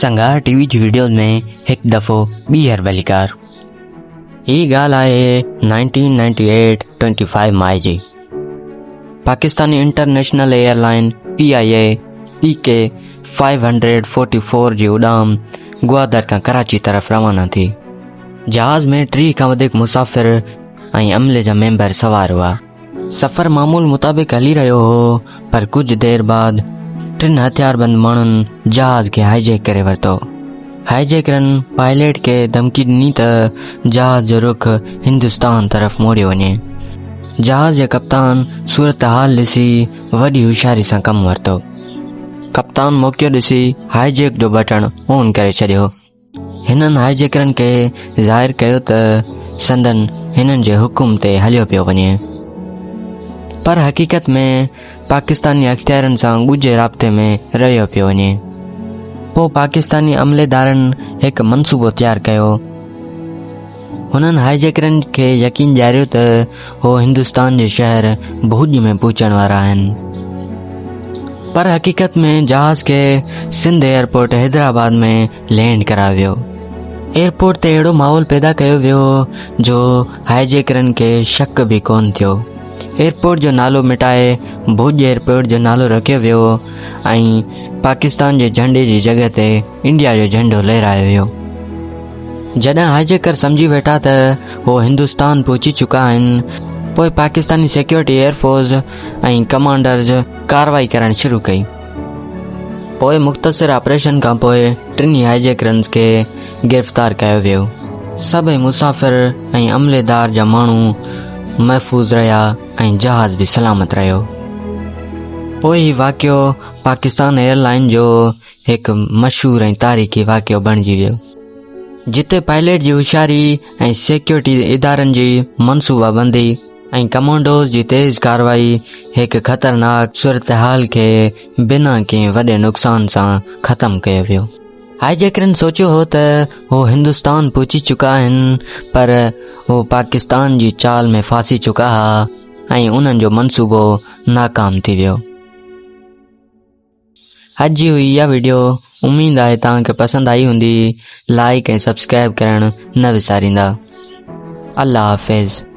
سنگهار ٽي V جي videos ۾ هڪ دفعو ٻيهر ڀليڪار. هي ڳالهه آهي 1998 25 مئي جي. Pakistani international airline P I A P K 544 جي اڏام گوادر کان ڪراچي طرف روانا ٿي. جهاز ۾ 30 کان وڌيڪ مسافر ۽ عملي جا ميمبر سوار هئا. سفر معمول مطابق هلي رهيو هو پر ڪجهه دير بعد ٽن هٿياربند ماڻهن جهاز کي هائي جيڪ ڪري ورتو. هائي جيڪرن پائليٽ کي ڌمڪي ڏني ته جهاز جو رخ هندستان طرف موڙيو وڃي. جهاز جي ڪپتان صورتحال ڏسي وڏي هوشياري سان ڪم ورتو. ڪپتان موقعو ڏسي هائي جيڪ جو بٽڻ آن ڪري ڇڏيو. هنن هائيجيڪرن کي ظاهر ڪيو ته سندن هنن جي حڪم تي هليو پيو وڃي پر حقيقت ۾ پاڪستاني اختيارين سان ڳجهي رابطي ۾ رهيو پيو وڃي. پوء پاڪستاني عمليدارن هڪ منصوبو تيار ڪيو. هنن هائيجيڪرن کي يقين ڏياريو ته هو هندستان جي شهر ڀوڄ ۾ پهچڻ وارا آهن. پر حقيقت ۾ جهاز کي سنڌ ايئرپورٽ حيدرآباد ۾ لينڊ ڪرايو ويو. ايئرپورٽ تي اهڙو ماحول پيدا ڪيو ويو جو هائيجيڪرن کي شڪ به ڪونه ٿيو. ايئرپورٽ جو نالو مٽائي ڀوڄ ايئرپورٽ جو نالو رکيو ويو ۽ پاڪستان جي جهنڊي جي جڳهه تي انڊيا جو جهنڊو لهرايو ويو. جڏهن هائيجيڪر سمجهي ويٺا ته هو هندستان پهچي چڪا آهن، پوء Pakistani security air force ۽ commanders ڪارروائي ڪرڻ شروع ڪئي. پوء مختصر آپريشن کانپوء ٽنهي هائيجيڪرنز کي گرفتار ڪيو ويو. سڀئي مسافر ۽ عمليدار جا ماڻهو محفوظ رهيا ۽ جهاز به سلامت رهيو. پوء هي واقعو پاڪستان ايئر لائن جو هڪ مشهور ۽ تاريخي واقعو بڻجي ويو، جتي پائليٽ جي هوشياري ۽ سيڪيورٽي ادارن جي منصوبابندي ۽ ڪمانڊوز جي تيز ڪارروائي هڪ خطرناڪ صورتحال کي بنا ڪنهن وڏي نقصان سان ختم ڪيو ويو. هائيجيڪرن سوچيو هو ته هو هندستان پهچي چڪا آهن پر هو پاڪستان جي چال ۾ ڦاسي چڪا ها ۽ انهن جو منصوبو ناڪام ٿي ويو. اڄ جي هئي اها وڊيو اميد آهي توهان کي پسند آئي هوندي لائيڪ ۽ سبسڪرائب ڪرڻ نه وساريندا الله حافظ.